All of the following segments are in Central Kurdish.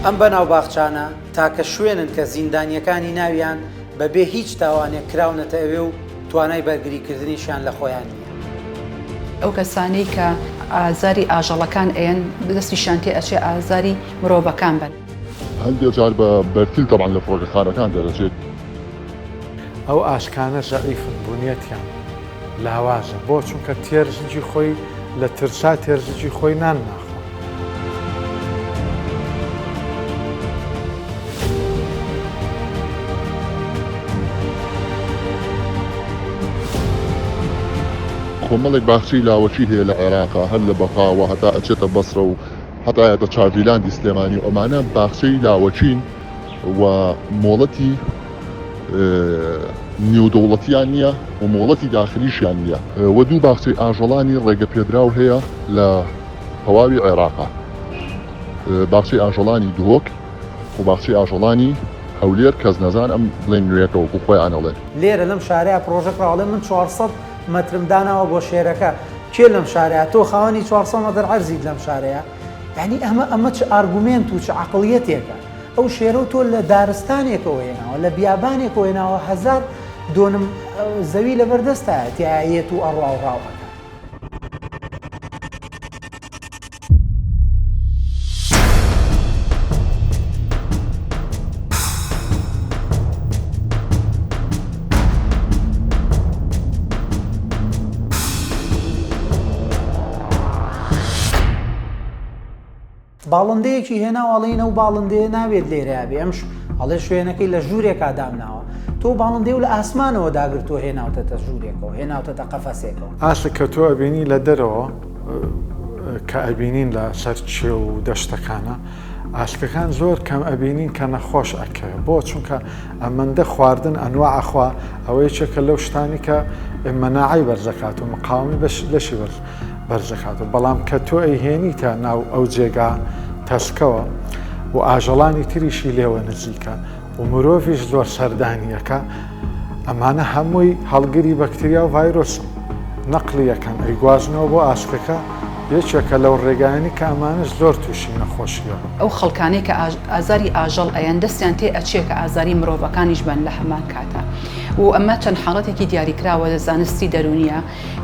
ئەم بەناو باخچانە تاکە شوێنن کە زیندانییەکانی ناویان بەبێ هیچ تاوانێک کراونەتە ئەوێ و توانای بەرگریکردنیشیان لە خۆیان نییە. ئەو کەسانەی کە ئازاری ئاژەڵەکان ئەیەن دەستیشیان تێ ئەچێ ئازاری مرۆڤەکان بەن. هەندێ جار بە بەرتیل تەبعەن لە فڕۆکەخانەکان دەرەچێت. ئەو ئاشکانە زەعیفن بونیەتیان لاوازە بۆ چونکە تێر زگی خۆی لە ترسا تێر زگی خۆی نان ناخوا. کۆمەڵێک باخچەی لاوەکی هەیە لە عێراقا هەر لە بەغاوە هەتا ئەچێتە بەسرە و هەتا ئەیاتە چاڤیلاندی سلێمانی و ئەمانە باخچەی لاوەکین و مۆڵەتی نێودەوڵەتیان نییە و مۆڵەتی داخلیشیان نییە و دوو باخچەی ئاژەڵانی ڕێگەپێدراو هەیە لە تەواوی عێراقا باخچەی ئاژەڵانی دهۆک و باخچەی ئاژەڵانی هەولێر کەس نەزان ئەم بڵێن نوێیەکە وەکو خۆیان ئەڵێن. لێرە لەم شارەیا پڕۆژە کراوە ئەڵێ من 400 مەترم داناوە بۆ شێرەکە کێ لەم شارەیا تۆ خاوەنی 400 مەتر عەرزیت لەم شارەیا یانی ئەمە ئەمە چ ئارگومێنت و چ عەقڵیەتێکە ئەو شێرە و تۆ لە دارستانێکەوە هێناوە لە بیابانێکەوە هێناوە هەزار دۆنم زەوی لەبەر دەستایە تیایا یەت و ئەڕوا و ڕاو ئەکات. باڵندەیەکی هێناوە ئەڵێین ئەو باڵندەیە نابێت لێرەیا بێ ئەم ئەڵێ شوێنەکەی لە ژوورێکا دامناوە تۆ باڵندەی و لە ئاسمانەوە داگرتووە هێناوتەتە ژوورێکەوە هێناوتەتە قەفەسێکەوە. ئاسک کە تۆ ئەبینی لە دەرەوە کە ئەبینین لە سەر کێو و دەشتەکانە ئاسکەکان زۆر کەم ئەبینین کە نەخۆش ئەکەوێ بۆ چونکە ئەمەندە خواردن ئەنواع ئەخوا ئەوە یەکێکە لەو شتانی کە مەناعەی بەرزەکات و مقاومی بەش لەشی بەرز بەرزەکاتەوە بەڵام کە تۆ ئەیهێنیتە ناو ئەو جێگا تەسکەوە و ئاژەڵانی تریشی لێوە نزیکە و مرۆڤیش زۆر سەردانیەکە ئەمانە هەمووی هەڵگری بەکتریا و ڤایرۆسن نەقلی ئەکەن ئەیگوازنەوە بۆ ئاسکەکە یەکێکە لەو ڕێگایانی کە ئەمانەش زۆر تووشی نەخۆشیە. ئەو خەڵکانەی کە ئازاری ئاژەڵ ئەیەن دەستیان تێ ئەچێ کە ئازاری مرۆڤەکانیش بەن لە هەمان کاتا و ئەمە چەند حاڵەتێکی دیاریکراوە لە زانستی دەروونیە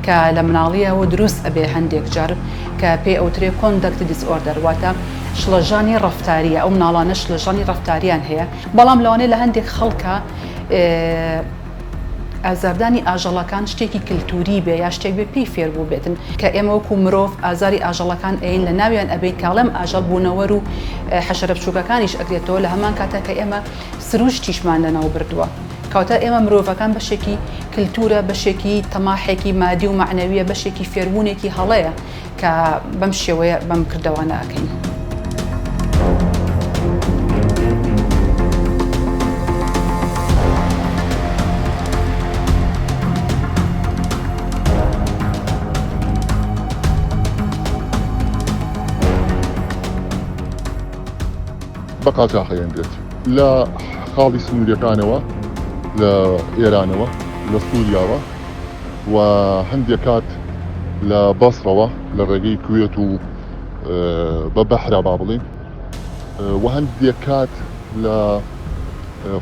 کە لە مناڵیەوە دروست ئەبێ هەندێک جار کە پێی ئەوترێ conduct disorder واتە شڵەژانی ڕەفتاریە ئەو مناڵانە شڵەژانی ڕەفتاریان هەیە بەڵام لەوانەیە لە هەندێک خەڵکا ئازاردانی ئاژەڵەکان شتێکی کلتوری بێ یا شتێک بێ پێی فێر بووبێتن کە ئێمە وەکو مرۆڤ ئازاری ئاژەڵەکان ئەین لە ناویان ئەبەین کاڵێم ئاژەڵ بوونەوەر و حەشەرە بچووکەکانیش ئەگرێتەوە لە هەمان کاتا کە ئێمە سروشتیشمان لەناو بردووە. کەواتە ئێمە مرۆڤەکان بەشێکی کلتورە، بەشێکی تەماحێکی مادی و مەعنەویە، بەشێکی فێربوونێکی هەڵەیە کە بەم شێوەیە بەم کردەوانە ئەکەین. بە قاچاخ ئەهێنرێت لە خاڵی سنووریەکانەوە لە ئێرانەوە لە سووریاوە و هەندێک کات لە بەسڕەوە لە ڕێگەی کوێت و بە بەحرا با بڵین و هەندێک کات لە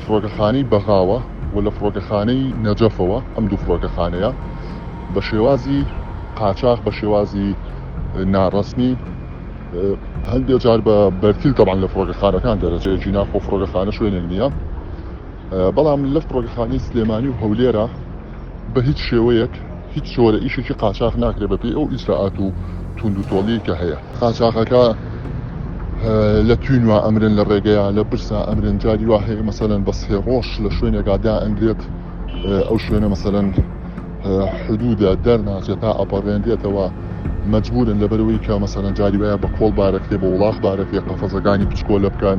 فڕۆکەخانەی بەغاوە و لە فڕۆکەخانەی نەجەفەوە ئەم دوو فڕۆکەخانەیە بە شێوازی قاچاخ بە شێوازی ناڕەسمی هەندێک جار بە بەرتیل تەبعەن لە فڕۆکەخانەکان دەرەچێت ژینا خۆ فڕۆکەخانە شوێنێک نییە بەڵام لە فڕۆکەخانەی سلێمانی و هەولێرە بە هیچ شێوەیەک هیچ جۆرە ئیشێکی قاچاخ ناکرێت بەپێی ئەو ئیجرائات و توند و تۆڵیی کە هەیە قاچاخەکە لە توینوا ئەمرن لە ڕێگەیە لە برسا ئەمرن جاری وا هەیە مەسەلەن بە سێ ڕۆژ لە شوێنێکا دائەنرێت ئەو شوێنە مەسەلەن حدودە دەرناچێت تا ئەپەڕێنرێتەوە مەجبورن لەبەرئەوەی کە مەسەلەن جاری وایە بە کۆڵ بارەکرێ بە وڵاخ بارەکرێ قەفەزەکانی بچکۆلە بکەن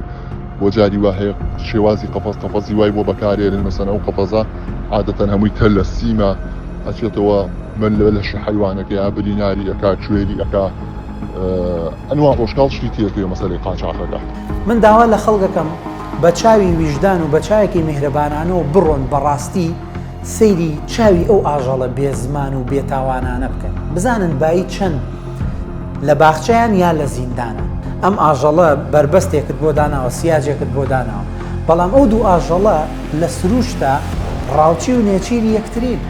و جاری وا هەیە شێوازی قەفەز قەفەزی وای بۆ بەکارێنن مەسەلەن ئەو قەفەزە عادەتەن هەمووی تەر لە سیمە ئەچێتەوە من لە لەشی حەیوانەکە یا بریناری ئەکا کوێری ئەکا ئەنوا ڕۆژکاڵ شتی تێکەوێ مەسەلەی قاچاخەکە. من داوا لە خەڵک ئەکەم بە چاوی ویژدان و بە چاوێکی میهرەبانانەوە بڕۆن بەڕاستی سەیری چاوی ئەو ئاژەڵە بێ زمان و بێ تاوانانە بکەن بزانن بایی چەند لە باخچەیان یا لە زیندانە. ئەم ئاژەڵە بەربەستێکت بۆ داناوە، سیاجێکت بۆ داناوە، بەڵام ئەو دوو ئاژەڵە لە سروشتا ڕاوچی و نێچیری یەکترین.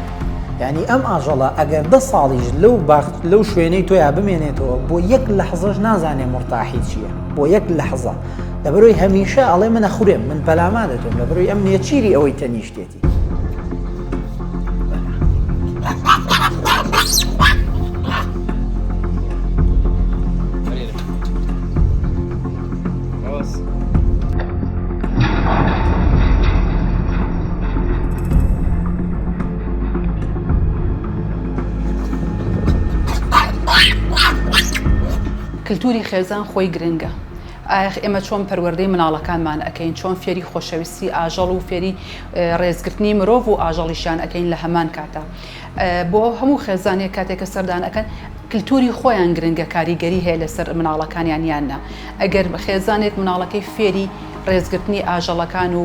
یانی ئەم ئاژەڵە ئەگەر دە ساڵیش لەو باخ لەو شوێنەی تۆیا بمێنێتەوە بۆ یەک لەحزەش نازانێ مورتاحی چییە، بۆ یەک لەحزە. لەبەرئەوەی هەمیشە ئەڵێ من ئەخورێم، من پەلامار دەدرێم، لەبەرئەوەی ئەم نێچیری ئەوەی تەنیشتێتی. کلتوری خێزان خۆی گرنگە ئایخ ئێمە چۆن پەروەردەی مناڵەکانمان ئەکەین چۆن فێری خۆشەویستی ئاژەڵ و فێری ڕێزگرتنی مرۆڤ و ئاژەڵیشیان ئەکەین لە هەمان کاتا بۆ هەموو خێزانێک کاتێک کە سەردان ئەکەن کلتوری خۆیان گرنگە کاریگەری هەیە لەسەر مناڵەکانیان یان نا ئەگەر خێزانێک مناڵەکەی فێری ڕێزگرتنی ئاژەڵەکان و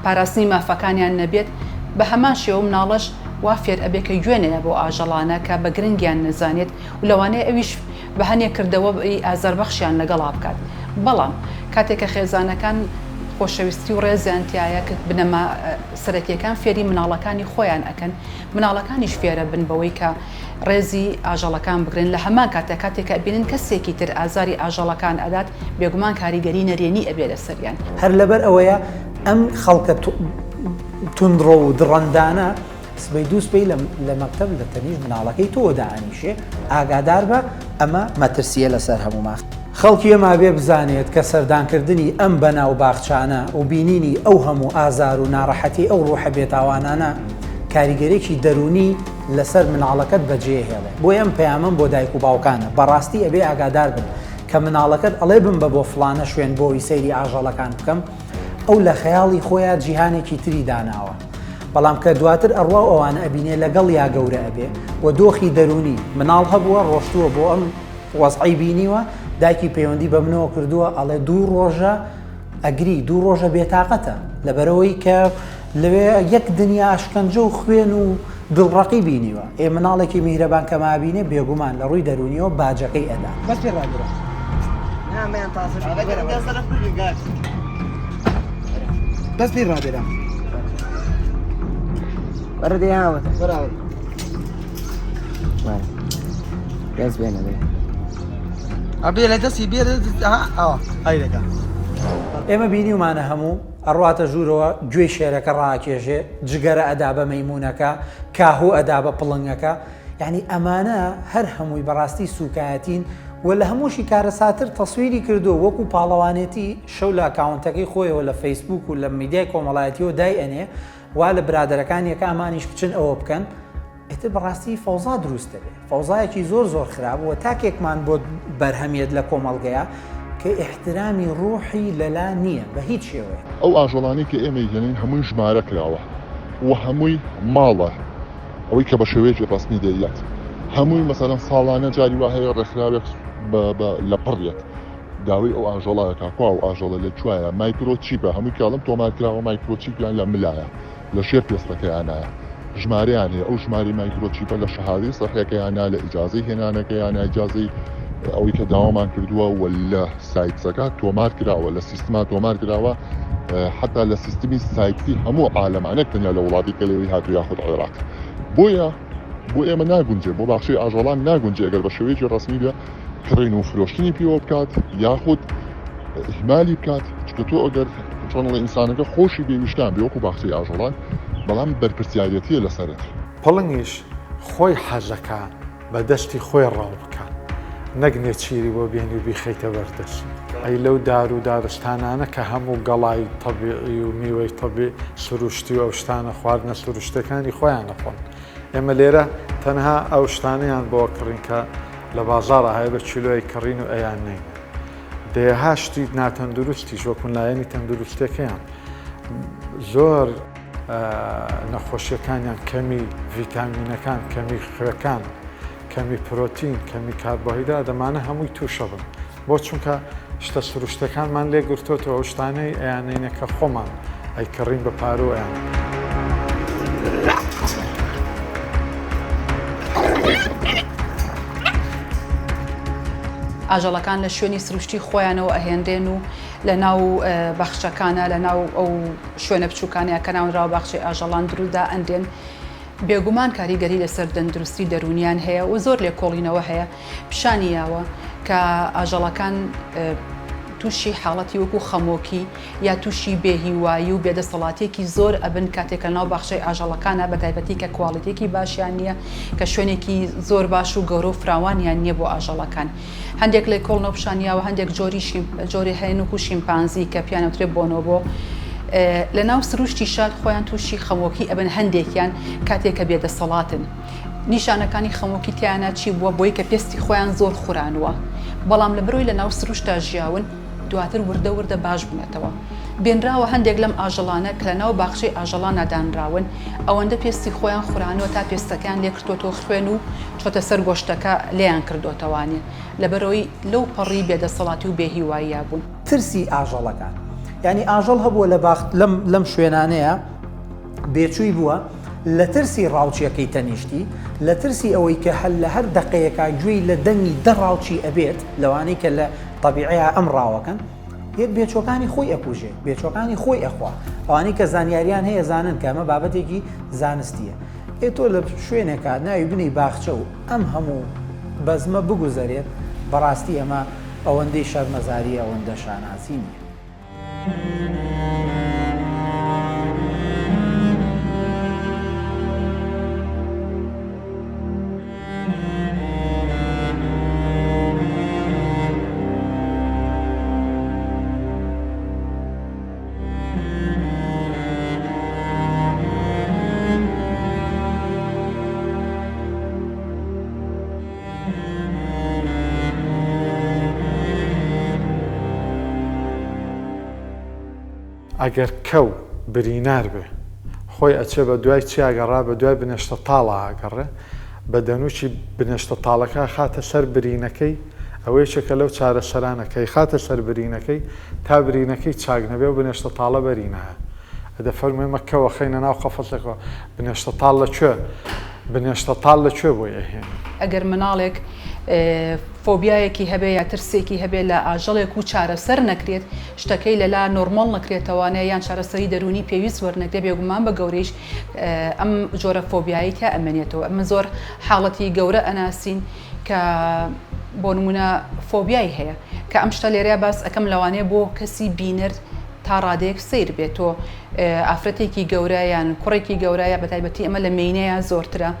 پاراستنی مافەکانیان نەبێت بە هەمان شێوە مناڵەش وا فێر ئەبێ کە گوێ نەیە بۆ ئاژەڵانە کە بە گرنگیان نەزانێت و لەوانەیە ئەویش بە هەنێ کردەوەی ئازاربەخشیان لەگەڵا بکات. بەڵام کاتێک کە خێزانەکان خۆشەویستی و ڕێزیان تیایە کە بنەما سەرەکیەکان فێری مناڵەکانی خۆیان ئەکەن، مناڵەکانیش فێرەبن بەوەی کە ڕێزی ئاژەڵەکان بگرن، لە هەمان کاتدا کاتێک کە ئەبینن کەسێکی تر ئازاری ئاژەڵەکان ئەدات بێگومان کاریگەری نەرێنی ئەبێ لەسەریان. هەر لەبەر ئەوەیە ئەم خەڵکە توندڕەو و دڕەندانە سبەی دووسبەی لە مەکتەب لە تەنیشت مناڵەکەی تۆوە دائەنیشێ، ئاگاداربە ئەمە مەترسییە لەسەر هەموومان. خەڵکی ئێمە ئەبێ بزانێت کە سەردانکردنی ئەم بەناو باخچانە و بینینی ئەو هەموو ئازار و ناڕەحەتی ئەو ڕوحە بێتاوانانە کاریگەرێکی دەروونی لەسەر مناڵەکەت بەجێهێڵێ. بۆیە ئەم پەیامەم بۆ دایک و باوکانە، بەڕاستی ئەبێ ئاگادار بن کە مناڵەکەت ئەڵێ بمبە بۆ فڵانە شوێن بۆی سەیری ئاژەڵەکان بکەم، ئەو لە خەیاڵی خۆیا جیهانێکی تری داناوە. بەڵام کە دواتر ئەڕوا و ئەوانە ئەبینێ لەگەڵیا گەورە ئەبێ و دۆخی دەروونی مناڵ هەبووە ڕۆشتووە بۆ ئەم وەزعەی بینیوە دایکی پەیوەندی بە منەوە کردووە ئەڵێ دوو ڕۆژە ئەگری دوو ڕۆژە بێتاقەتە لەبەرەوەی کە لەوێ یەک دنیا ئەشکەنجە و خوێن و دڵڕەقی بینیوە ئێ مناڵێکی میهرەبان کە مابینێ بێگومان لە ڕووی دەروونیەوە باجەکەی ئەدا. بەس پێ ڕاگرە. نامیان تازە بەس پێی ڕابێرە. وەرە دێ هاوەتە. وەرە. دەست بێنە بێ. ئەبێ لە دەستی بێ ئەوە ئای دەکا. ئێمە بینیومانە هەموو ئەڕواتە ژوورەوە گوێی شێرەکە ڕاکێژێ جگەرە ئەدا بە مەیمونەکە کاهو ئەدا بە پڵنگەکە یعنی ئەمانە هەر هەمووی بەڕاستی سوکایەتین و لە هەمووشی کارەساتر تەسویری کردووە وەکو پاڵەوانێتی شەو لە ئەکاونتەکەی خۆیەوە لە فەیسبوک و لە میدیای کۆمەڵایەتیەوە دای ئەنێ وا لە برادەرەکانی ئەکا ئەمانیش بچن ئەوە بکەن ئیتر بەڕاستی فەوزا دروست دەبێ فەوزایەکی زۆر زۆر خراپ و تاکێکمان بۆ بەرهەمیەت لە کۆمەڵگەیە کە ئیحترامی ڕوحی لەلا نییە بە هیچ شێوەیەک. ئەو ئاژەڵانەی کە ئێمە ئەیهێنین هەمووی ژمارە کراوە و هەمووی ماڵە ئەوەی کە بە شێوەیەکی ڕەسمی دەیەت هەمووی مەسەلەن ساڵانە جاری وا هەیە ڕێکخراوێک لە پڕ یەت داوای ئەو ئاژەڵە ئەکا کوا ئەو ئاژەڵە لە کوایە مایکرۆچیپە هەمووی کاڵم تۆمار کراوە مایکرۆچیپیان لە ملایە لە ژێر پێستەکەیانایە ژمارەیان هەیە ئەو ژمارەی مایکرۆچیپە لە شەهادەی سەحیەکەیانە لە ئیجازەی هێنانەکەیانە ئیجازەی ئەوەی کە داوامان کردووە و لە سایتسەکە تۆمار کراوە لە سیستما تۆمار کراوە حتا لە سیستمی سایتی هەموو عالەما نەک تەنیا لە وڵاتی کە لەوێی هاتوو یاخود عێراق بۆیە بۆ ئێمە ناگونجێ بۆ باخچەی ئاژەڵان ناگونجێ ئەگەر بە شێوەیەکی ڕەسمی بێ کڕین و فرۆشتنی پێوە بکات یاخود ئیهمالی بکات چونکە تۆ ئەگەر چۆن ئەڵێ ئینسانەکە خۆشی بێ ویژدان بێ وەکو باخچەی ئاژەڵان بەڵام بەرپرسیارێتیە لەسەرت. پڵنگیش خۆی حەزەکا بە دەستی خۆی ڕاو بکا نەک نێچیری بۆ بێنی و بیخەیتە بەر دەست. ئەی لەو دار و دارستانانە کە هەموو گەڵای تەبیعی و میوەی تەبی سروشتی و ئەو شتانە خواردنە سروشتیەکانی خۆیان ئەخۆن. ئێمە لێرە تەنها ئەو شتانەیان بۆ ئەکڕین کە لە بازاڕا هەیە بە کیلۆ ئەیکڕین و ئەیاننێین. دەیەها شتی ناتەندروستیش وەکو لایەنی تەندروستیەکەیان زۆر نەخۆشیەکانیان کەمی ڤیتامینەکان، کەمی خوێکان، کەمی پرۆتین، کەمی کاربۆهیدرات ئەمانە هەمووی تووشەبن. بۆ چونکە شتە سروشتەکانمان لێ گرتۆتەوە ئەو شتانەی ئەیانەینە کە خۆمان ئەیکڕین بە پارە و ئەیان. ئاژەڵەکان لە شوێنی سروشتی خۆیانەوە ئەهێنرێن و لە ناو باخچەکانە لە ناو ئەو شوێنە بچووکانەیە کە ناونراوە باخچەی ئاژەڵان دروست دائەنرێن بێگومان کاریگەری لەسەر دەندروستی دەروونیان هەیە و زۆر لێکۆڵینەوە هەیە پیشانی یاوە کە ئاژەڵەکان تووشی حاڵەتی وەکو خەمۆکی یا تووشی بێهیوایی و بێدەسەڵاتیەکی زۆر ئەبن کاتێک کە لەناو باخچەی ئاژەڵەکانە بەتایبەتی کە کواڵیتێکی باشیان نییە کە شوێنێکی زۆر باش و گەورە و فراوانیان نییە بۆ ئاژەڵەکان هەندێک لێکۆڵنەوە پیشانی یاوە هەندێک جۆری جۆری هەیە وەکو شیمپانزی کە پیان ئەوترێ بۆنۆبۆ لەناو سروشتی شاد خۆیان تووشی خەمۆکی ئەبن هەندێکیان کاتێک کە بێدەسەڵاتن نیشانەکانی خەمۆکی تیایانا چی بووە بۆی کە پێستی خۆیان زۆر خورانووە بەڵام لە برۆی لە ناو سروشتا ژیاون دواتر وردە وردە باش بوونەتەوە بینراوە هەندێک لەم ئاژەڵانە کە لە ناو باخچەی ئاژەڵانا دانراون ئەوەندە پێستی خۆیان خورانووە تا پێستەکەیان لێکردۆتەوە خوێن و چۆتە سەر گۆشتەکە لێیان کردۆتەوانێ لەبەرئەوەی لەو پەڕی بێدەسەڵاتی و بێهیواییا بوون. ترسی ئاژەڵەکان یانی ئاژەڵ هەبووە لە باخ لەم لەم شوێنانەیە بێچووی بووە، لە ترسی ڕاوچیەکەی تەنیشتی، لە ترسی ئەوەی کە هەر لە هەر دەقەیەکا گوێی لە دەنگی دە ڕاوچی ئەبێت، لەوانەی کە لە تەبیعەیا ئەم ڕاوەکەن، یەک بێچووەکانی خۆی ئەکوژێ، بێچووەکانی خۆی ئەخوا. ئەوانەی کە زانیاریان هەیە زانن کە ئەمە بابەتێکی زانستییە. ئێ تۆ لە شوێنێکا ناوی بنێی باخچە و ئەم هەموو بەزمە بگوزەرێت، بەڕاستی ئەمە ئەوەندەی شەرمەزارییە ئەوەندە شانازی نییە. ئەگەر کەو برینار بێ خۆی ئەچێ بە دوای چیا گەڕا بە دوای بنێشتە تاڵا ئەگەڕێ بە دەنووکی بنێشتە تاڵەکە ئەخاتە سەر برینەکەی ئەوە یەکێکە لەو چارەسەرانە کە ئەیخاتە سەر برینەکەی تا برینەکەی چاک نەبێ ئەو بنێشتە تاڵە بەری نایە ئەدە فەرموو ئێمە کەو ئەخەینە ناو قەفەسێکەوە بنێشتە تاڵ لە کوێ بنێشتە تاڵ لە کوێ بۆی ئەهێنین؟ ئەگەر مناڵێک فۆبیایەکی هەبێ یا ترسێکی هەبێ لە ئاژەڵێک و چارەسەر نەکرێت شتەکەی لەلا نۆرماڵ نەکرێتەوانێ یان چارەسەری دەروونی پێویست وەرنەگرێ بێگومان بە گەورەیش ئەم جۆرە فۆبیایەی تیا ئەمێنێتەوە ئەمە زۆر حاڵەتی گەورە ئەناسین کە بۆ نمونە فۆبیای هەیە کە ئەم شتە لێرەیا باس ئەکەم لەوانەیە بۆ کەسی بینەر تا ڕادەیەک سەیر بێت تۆ ئافرەتێکی گەورە یان کوڕێکی گەورە یا بەتایبەتی ئەمە لە مێینەیە زۆرترە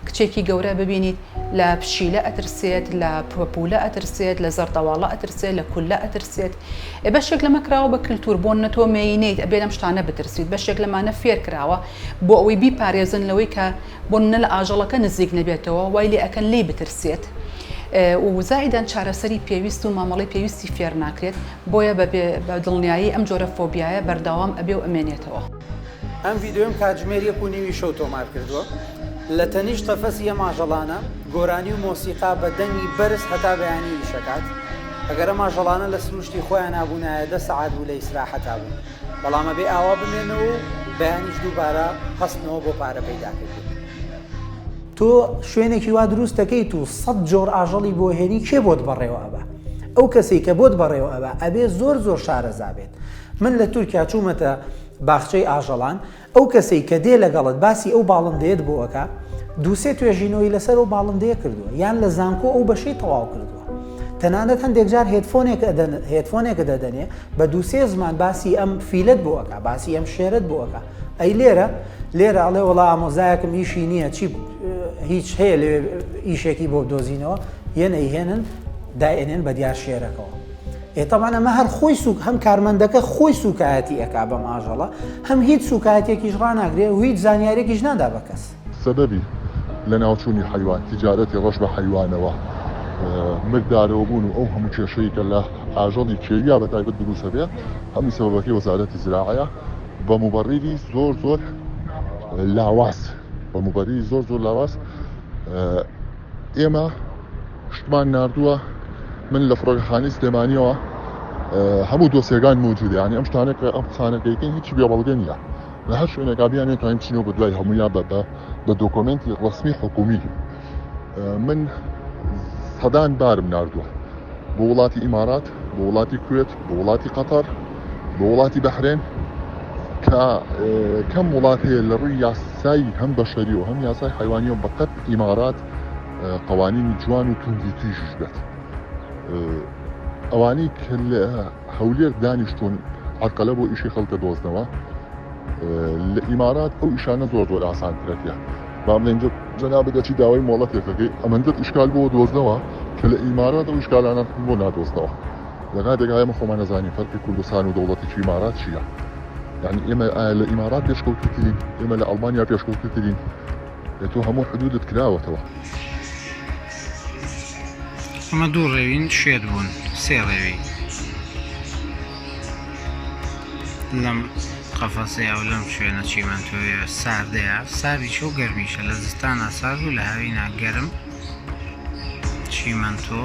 کچێکی گەورە ببینیت لە پشیلە ئەترسێت لە پەپولە ئەترسێت لە زەردەواڵە ئەترسێت لە کوللە ئەترسێت ئێ بەشێک لەمە کراوە بە کلتور بۆ نە تۆ مێینەیت ئەبێ لەم شتانە بترسیت بەشێک لەمانە فێر کراوە بۆ ئەوەی بیپارێزن لەوەی کە بۆ نە لە ئاژەڵەکە نزیک نەبێتەوە وای لێ ئەکەن لێی بترسێت و زائیدەن چارەسەری پێویست و مامەڵەی پێویستی فێر ناکرێت بۆیە بە بێ بە دڵنیایی ئەم جۆرە فۆبیایە بەردەوام ئەبێ و ئەمێنێتەوە. ئەم ڤیدیۆیەم کاتژمێر یەک و نیوی شەو تۆمار کردووە لە تەنیشت قەفەسی ئەم ئاژەڵانە گۆرانی و مۆسیقا بە دەنگی بەرز هەتا بەیانی ئیشەکات ئەگەر ئەم ئاژەڵانە لە سروشتی خۆیانا بوونایە دە سەعات بوو لە ئیسراحەتا بوون بەڵام ئەبێ ئاوا بمێنەوە و بەیانیش دووبارە هەستنەوە بۆ پارە پەیداکردن. تۆ شوێنێکی وا دروست دەکەیت و سەت جۆر ئاژەڵی بۆ هێنی کێ بۆت بەڕێوە ئەبا؟ ئەو کەسەی کە بۆت بەڕێوە ئەبا ئەبێ زۆر زۆر شارەزا بێت. من لە تورکیا چوومەتە باخچەی ئاژەڵان ئەو کەسەی کە دێ لەگەڵت باسی ئەو باڵندەیەت بۆ ئەکا دووسێ توێژینەوەی لەسەر ئەو باڵندەیە کردووە یان لە زانکۆ ئەو بەشەی تەواو کردووە تەنانەت هەندێک جار هێدفۆنێک ئەدەن هێدفۆنێکت ئەدەنێ بە دووسێ زمان باسی ئەم فیلەت بۆ ئەکا باسی ئەم شێرەت بۆ ئەکا ئەی لێرە لێرە ئەڵێ وەڵا ئامۆزایەکم ئیشی نییە چی هیچ هەیە لەوێ ئیشێکی بۆ بدۆزینەوە یەن ئەیهێنن دایئەنێن بە دیار شێرەکەوە ئێ تەبعەن ئەمە هەر خۆی سوک هەم کارمەندەکە خۆی سوکایەتی ئەکا بەم ئاژەڵە هەم هیچ سوکایەتێکیش ڕاناگرێ و هیچ زانیارێکیش نادا بە کەس. سەبەبی لەناوچوونی حەیوان، تیجارەتی ڕەش بە حەیوانەوە، مردارەوە بوون و ئەو هەموو کێشەی کە لە ئاژەڵی کێویا بە تایبەت دروست ئەبێ هەمووی سەبەبەکەی وەزارەتی زراعەیە بە موبەڕیری زۆر زۆر لاواز بە موبەریری زۆر زۆر لاواز ئێمە شتمان ناردووە من لە فڕۆکەخانەی سلێمانیەوە هەموو دۆسیەکان موجودە یعنی ئەم شتانە کە ئەم قسانە دەیکەین هیچی بێ بەڵگە نییە لە هەر شوێنێکا بیانێ توانین بچینەوە بە دوای هەموویا بە بە بە دۆکۆمێنتی ڕەسمی حکومی من سەدان بارم ناردووە. بۆ وڵاتی ئیمارات، بۆ وڵاتی کوێت، بۆ وڵاتی قەتەر، بۆ وڵاتی بەحرێن کە کەم وڵات هەیە لە ڕووی یاسای هەم بەشەری و هەم یاسای حیوانیەوە بەقەت ئیمارات قوانینی جوان و توندی تیژیش بێت. ئەوانەی کە لە هەولێر دانیشتون عەرقەلە بۆ ئیشی خەڵکە دۆزنەوە لە ئیمارات ئەو ئیشانە زۆر زۆر ئاسانترەکە با بڵێن جەنابت دەچی داوای مۆڵەتێکەکەی ئەمەندەت ئیشکال بۆ دۆزنەوە کە لە ئیمارات ئەو ئیشکالانە بۆ نادۆزنەوە لە کاتێک ئێمە خۆمان نەزانین فەرقی کوردستان و دەوڵەتێکی ئیمارات چییە یعنی ئێمە ئایا لە ئیمارات پێشکەوتوترین ئێمە لە ئەڵمانیا پێشکەوتوترین تۆ هەموو حدودت کراوەتەوە. ئەمە دوو ڕێوین شێت بوون سێ ڕێوی لەم قەفەسەیە و لەم شوێنە چیمەنتۆیە ساردەیە ساردیشە و گەرمیشە لە زستانە سارد و لە هاوینە گەرم چیمەنتۆ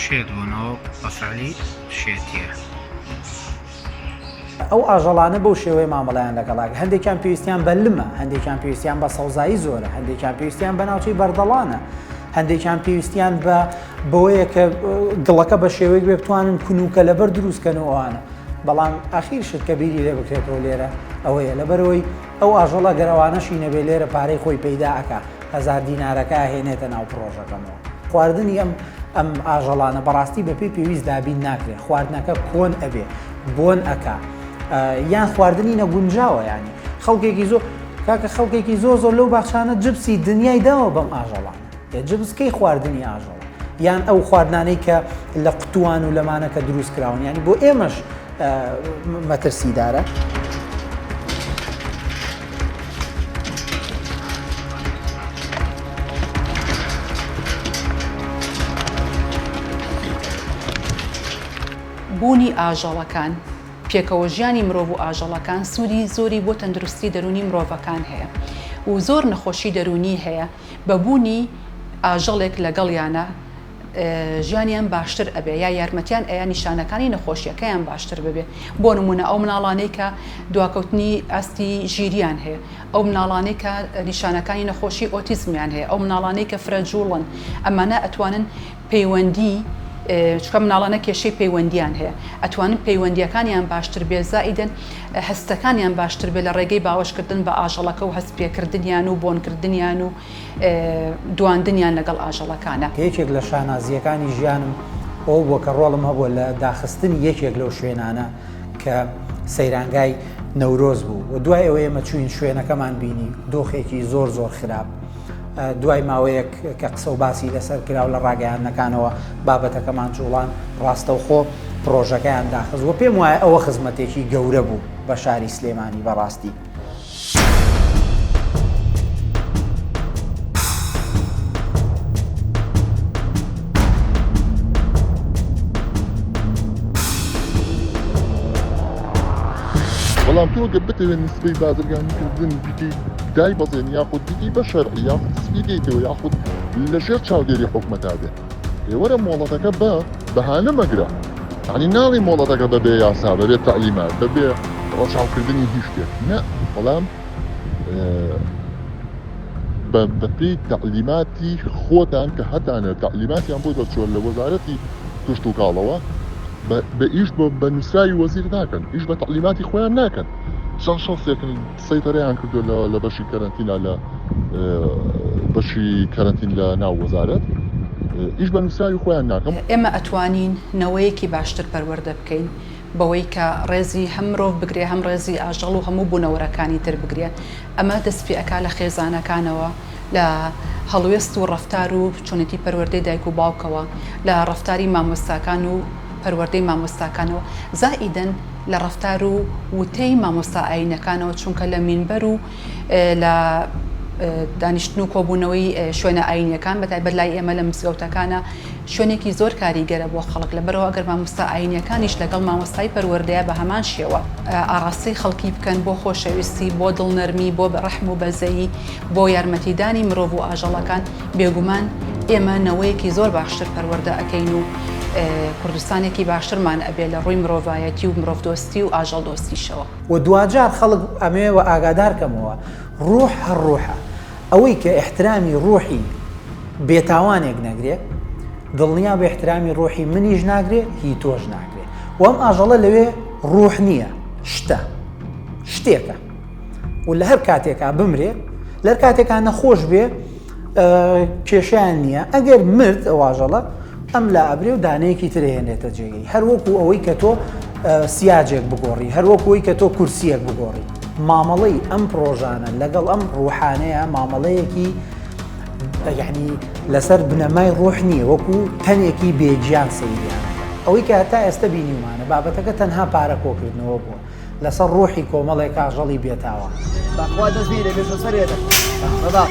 شێت بوونەوە بە فعلی شێتیە. ئەو ئاژەڵانە بەو شێوەیە مامەڵەیان لەگەڵ ئەکرێت، هەندێکیان پێویستیان بە لمە، هەندێکیان پێویستیان بە سەوزایی زۆرە، هەندێکیان پێویستیان بە ناوچەی بەردەڵانە، هەندێکیان پێویستیان بە بەوەیە کە گڵەکە بە شێوەیەک بێ بتوانن کونوکە لەبەر دروستکەن و ئەوانە. بەڵام ئەخیر شت کە بیری لێ بکرێتەوە لێرە ئەوەیە لەبەرئەوەی ئەو ئاژەڵە گەر ئەوانەشی نەبێ لێرە پارەی خۆی پەیدا ئەکا هەزار دینارەکە ئەهێنێتە ناو پڕۆژەکەمەوە. خواردنی ئەم ئەم ئاژەڵانە بەڕاستی بەپێی پێویست دابین ناکرێ خواردنەکە کۆن ئەبێ بۆن ئەکا یان خواردنی نەگونجاوە ینی خەڵکێکی زۆر کاکە خەڵکێکی زۆر زۆر لەو باخچانە جپسی دنیای داوە بەم ئاژەڵانە جپس کەی خواردنی ئاژەڵ یان ئەو خواردنانەی کە لە قوتوان و لەمانە کە دروست کراون ینی بۆ ئێمەش مەترسیدارە. بوونی ئاژەڵەکان، پێکەوە ژیانی مرۆڤ و ئاژەڵەکان سوودی زۆری بۆ تەندروستی دەروونی مرۆڤەکان هەیە و زۆر نەخۆشی دەروونی هەیە بە بوونی ئاژەڵێک لەگەڵیانە ژیانیان باشتر ئەبێ یا یارمەتیان ئەیا نیشانەکانی نەخۆشیەکەیان باشتر ببێ بۆ نمونە ئەو مناڵانەی کە دواکەوتنی ئاستی ژیریان هەیە ئەو مناڵانەی کە نیشانەکانی نەخۆشی ئۆتیزمیان هەیە ئەو مناڵانەی کە فرە جوڵن ئەمانە ئەتوانن پەیوەندی چونکە مناڵانە کێشەی پەیوەندیان هەیە ئەتوانن پەیوەندیەکانیان باشتر بێ زائیدەن هەستەکانیان باشتر بێ لە ڕێگەی باوەشکردن بە ئاژەڵەکە و هەست پێکردنیان و بۆنکردنیان و دواندنیان لەگەڵ ئاژەڵەکانە. کە یەکێک لە شانازییەکانی ژیانم ئەوە بووە کە ڕۆڵم هەبووە لە داخستنی یەکێک لەو شوێنانە کە سەیرانگای نەورۆز بوو و دوای ئەوەی ئێمە چووین شوێنەکەمان بینی دۆخێکی زۆر زۆر خراپ دوای ماوەیەک کە قسە و باسی لەسەر کرا و لە ڕاگەیاندنەکانەوە بابەتەکەمان جوڵان ڕاستەوخۆ پڕۆژەکەیان داخست و پێم وایە ئەوە خزمەتێکی گەورە بوو بە شاری سلێمانی بەڕاستی. بەڵام تۆ گەر بتەوێت نسبەی بازرگانی کردن بیکەی دایبەزێنی یاخود بیکەی بە شەرعی یاخود سپی کەیتەوە یاخود لەژێر چاودێری حکومەتا بێ ئێ وەرە مۆڵەتەکە بە بەهانە مەگرە یانی ناڵێی مۆڵەتەکە بەبێ یاسا بەبێ تەعلیمات بەبێ ڕەچاوکردنی هیچ شتێک نا بەڵام بەپێی تەعلیماتی خۆتان کە هەتانە تەعلیماتیان بۆ دەرچووە لە وەزارەتی کشتوکاڵەوە بە ئیش بە نووسراوی وەزیر ناکەن ئیش بە تەعلیماتی خۆیان ناکەن چەند شەخسێکن سەیتەرەیان کردووە لە بەشی کەرەنتینا لە بەشی کەرەنتین لە ناو وەزارەت ئیش بە نووسراوی خۆیان ناکەم. ئێمە ئەتوانین نەوەیەکی باشتر پەروەردە بکەین بەوەی کە ڕێزی هەم مرۆڤ بگرێ هەم ڕێزی ئاژەڵ و هەموو بوونەوەرەکانی تر بگرێ ئەمە دەست پێ ئەکا لە خێزانەکانەوە لە هەڵوێست و ڕەفتار و چۆنێتی پەروەردەی دایک و باوکەوە لە ڕەفتاری مامۆستاکان و پەروەردەی مامۆستاکانەوە زائیدەن لە ڕەفتار و وتەی مامۆستا ئایینەکانەوە، چونکە لە مینبەر و لە دانیشتن و کۆبوونەوەی شوێنە ئایینیەکان بەتایبەت لای ئێمە لە مزگەوتەکانە شوێنێکی زۆر کاریگەرە بۆ خەڵک لەبەرئەوە ئەگەر مامۆستا ئایینیەکانیش لەگەڵ مامۆستای پەروەردەیە بە هەمان شێوە ئاڕاستەی خەڵکی بکەن بۆ خۆشەویستی بۆ دڵنەرمی بۆ ڕەحم و بەزەیی بۆ یارمەتیدانی مرۆڤ و ئاژەڵەکان بێگومان ئێمە نەوەیەکی زۆر باشتر پەروەردە ئەکەین و کوردستانێکی باشترمان ئەبێ لە ڕووی مرۆڤایەتی و مرۆڤدۆستی و ئاژەڵدۆستیشەوە. وە دواجار خەڵک ئەمەوێ وە ئاگادار کەمەوە ڕوح هەر ڕوحە ئەوەی کە ئیحترامی ڕوحی بێتاوانێک نەگرێ. دڵنیا بە احترامی ڕۆحی منیش ناگرێ هی تۆش ناگرێ وەم ئاژەڵە لەوێ ڕوح نییە شتە شتێکە و لە هەر کاتێکا بمرێ لەر کاتێکا نەخۆش بێ کێشیان نییە ئەگەر مرد ئەو ئاژەڵە ئەم لا ئەبرێ و دانەیەکی تر هێنێتە جێگەی هەروەکو ئەوەی کە تۆ سیاجێک بگۆڕی هەروەکوی کە تۆ کورسیەک بگۆڕی مامەڵەی ئەم پرۆژانە لەگەڵ ئەم ڕوحانەیە مامەڵەیەکی یعنی لەسەر بنەمای ڕۆح نییە وەکو تەنێکی بێگیان سەیریان ئەوەی کە هەتا ئێستا بینیومانە بابەتەکە تەنها پارە کۆکردنەوە بووە لەسەر ڕۆحی کۆمەڵێک ئاژەڵی بێتاوان. بەخوا دەست بینە بێ سەرێ بەبا.